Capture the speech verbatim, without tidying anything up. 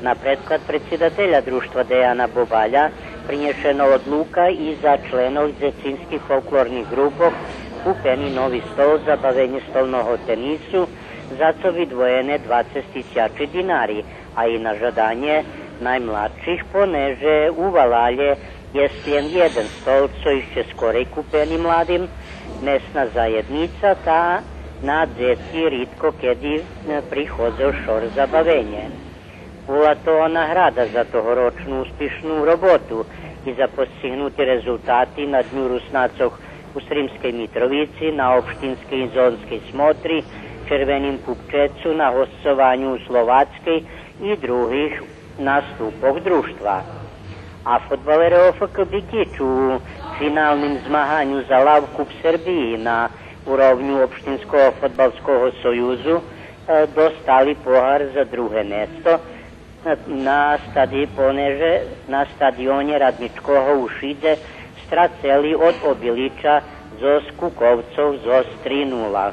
На предклад предсидателя Дружтва Деяна Бобаля принєшена одлука и за членох дзецинских фолклорних ґрупох купени нови стол за бавенє столного тенису, за цо видвоєне двацец тисячи динари, а и на жаданє наймладших, понеже у валалє єст лєм єден стол, цо ище скорей купени младим, месна заєднїца та на дзеци ридко кеди, е, приходзел шор за бавенє. Була то награда за тогорочну успишну роботу и за постигнути резултати на Дню Руснацох у Сримскей Митровици, на општинскей и зонскей смотри, Червеним пупчецу, на госцованю у Словацкей и других наступох Дружтва. А фодбалере О Ф К Бикич у финалним змаганю за лав Куп Сербиї на уровню Општинского фодбалского союзу, е, достали погар за друге место, е, на стади-, понеже на стадионє Раднїчкого у Шидзе страцели од Обилича зоз Куковцох зоз три нула.